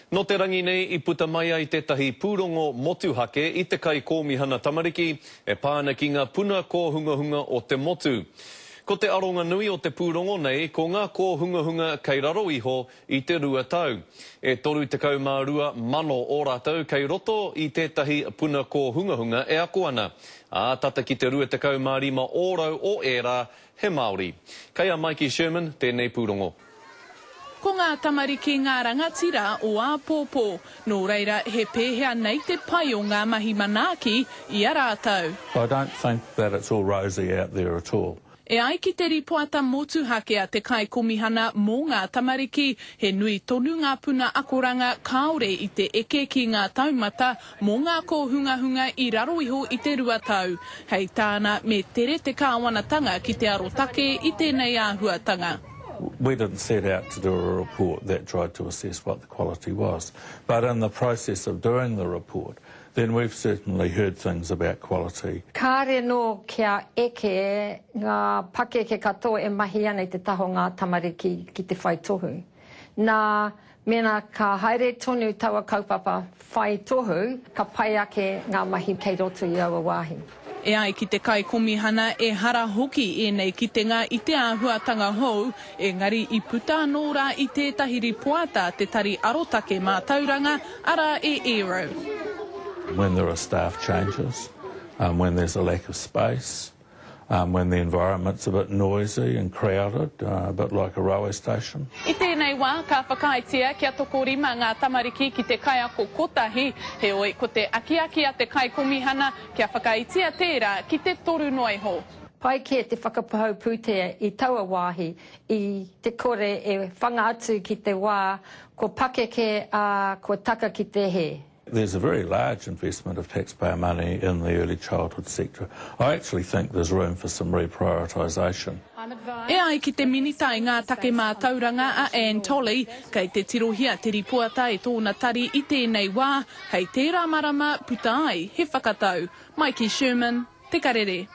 Nō te rangi nei i puta mai ai tētahi pūrongo motuhake i te Kaikōmihana Tamariki e pā ana ki ngā puna kōhungahunga o te motu. Ko te aronga nui o te pūrongo nei ko ngā kōhungahunga kei raro iho i te 2 tau. E 32 mano o rātou kei roto i tētahi puna kōhungahunga e ako ana, ā, tata ki te 25 ōrau o ērā he Māori. Kei a Maiki Sherman tēnei pūrongo. Ko ngā tamariki ngā rangatira o āpōpō, nō reira he pēhea nei te pai o ngā mahi manaaki i a rātou. I don't think that it's all rosy out there at all. E ai ki te ripoata motuhake a te Kaikomihana mō ngā Tamariki, he nui tonu ngā puna akoranga kāore i te eke ki ngā taumata mō ngā kōhungahunga i raro iho i te 2 tau. Hei tāna, me tere te kāwanatanga ki te arotake i tēnei āhuatanga. We didn't set out to do a report that tried to assess what the quality was, but in the process of doing the report, then we've certainly heard things about quality. Kāre anō kia eke ngā pakeke katoa e mahi ana i te taha o ngā tamariki ki te whai tohu. Nā, mēnā ka haere tonu taua kaupapa whai tohu, ka pai ake ngā mahi kei roto i aua wāhi. E ai ki te Kaikomihana, ehara hoki ēnei kitenga i te āhuatanga hou, engari i puta anō rā i tētahi ripoata a te Tari Arotake Mātauranga, arā e ERO. When there are staff changes, when there's a lack of space, when the environment's a bit noisy and crowded, a bit like a railway station. I tēnei wā, ka whakaaetia kia tokorima ngā tamariki ki te kaiako kotahi, heoi ko te akiaki a te Kaikomihana kia whakaitia tērā ki te toru noa iho. Pai kē te whakapahau pūtea i taua wāhi i te kore e whanga atu ki te wā kua pakeke, ā, kua taka ki te hē. There's a very large investment of taxpayer money in the early childhood sector. I actually think there's room for some reprioritisation. E ai ki te Minita i ngā take mātauranga a Anne Tolley, kei te tirohia te ripoata e tōna tari i tēnei wā, hei tērā marama puta ai he whakatau. Maiki Sherman, Te Karere.